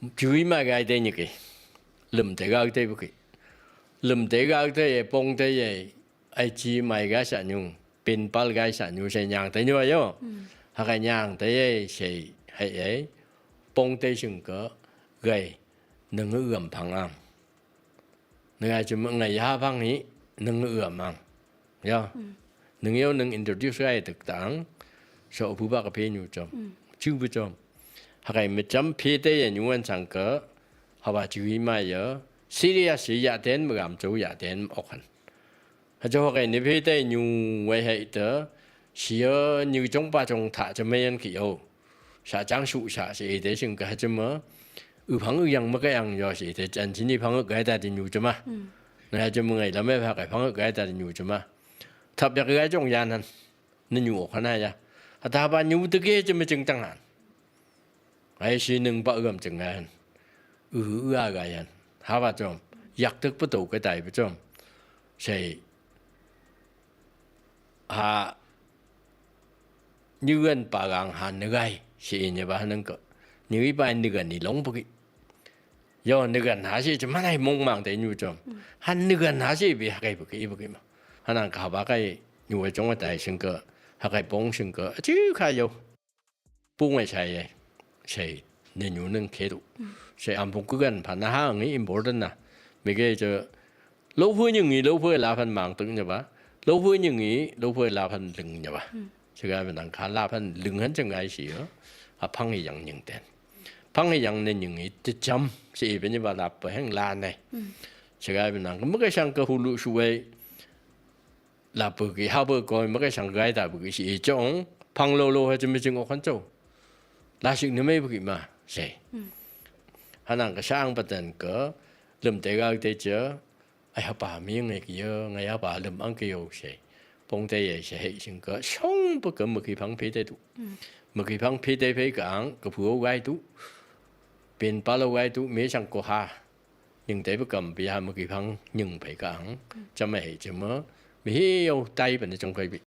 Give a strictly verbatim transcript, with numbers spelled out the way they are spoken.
Jui mai gai de ni ki. Lum de gau de bu ki. Lum de gau de ye, pong de ye, ai ji mai gai sa nu, pin pal gai sa nu se nyang de nu yo. Haka nyang de ye se, hai ye. Pong de sing ke, gai, nung u am pang ang. Nung ai jum ngai ha pang hi, nung u am ang. Ya. Nung yo nung introduce gai tuk tang. So pu ba ka pe nu jom. Ju bu jom. Hakai mi jam pe te ye nu wan sang ke. Haba ju hi ma ye. Serious ya ten, mi gam jo ya ten, ok han. Ha jo hakai ni pe te nu wai hai te. Si ye ni jong pa jong ta jam me yan ki yo. Sa jang su sa si e te sing ka ha jam ma. U phang u yang ma ka yang yo si te jan si ni phang u gai ta di nu jam ma. Na ha jam ma ngai la me pha kai phang u gai ta di nu jam ma. Thap yak gai jong yan han. Ni nu ok han ha ya. Ha ta ba nu te ke jam ma jing tang han. Ai si nung ba u am jing ngan. U u a gai han. Ha ba jom. Yak tuk pa to ka tai pa jom. Sai. Ha. Ni gan pa gang han ni gai. Si ni ba nung ko. Ni ba ni gan ni long pa ki. Yo, ni gan ha si jom ma nai mong mang te nu jom. Han ni gan ha si bi ha kai pa ki, pa ki ma. Hanan ka ba kai nu wai jong wai tai sing ko. Ha kai pong sing ko. Ji ka yo. Pung wai sai ye. Sai, ni nu nung ke tu. Sai am pung ku gan phan na ha ngi important na. Mi ke jo, lo hu ni ngi, lo hu la phan mang tuk ni ba. Lo hu ni ngi, lo hu la phan ling ni ba. Sai ka bi nang ka la phan ling han jang ai si yo. Ha phang yang ning ten. Phang yang ni ngi, te jam, si bi ni ba la pa heng la ne. Sai ka bi nang, mi ke sang ka hu lu su wai. La bu ki, ha bu ko, ma ka sang gai ta bu ki si jong, phang lo lo ha jing mi jing ok han jo. La sik ni mei bu ki ma, se. Hanan ka sang pa ten ka, lum te gau te je, ai ha pa mi ngai ki yo, ngai ha pa lum ang ki yo se. Pong te ye se hei sing ka, song bu ka ma ki phang pe te tu. Ma ki phang pe te pe ka ang, ka pu o gai tu. Pen pa lo gai tu, mi sang ko ha. Ning te bu kam bi ha ma ki phang ning pe ka ang. Jam ma hei jam ma. Mi hi yo tai pa ni jong kai bi.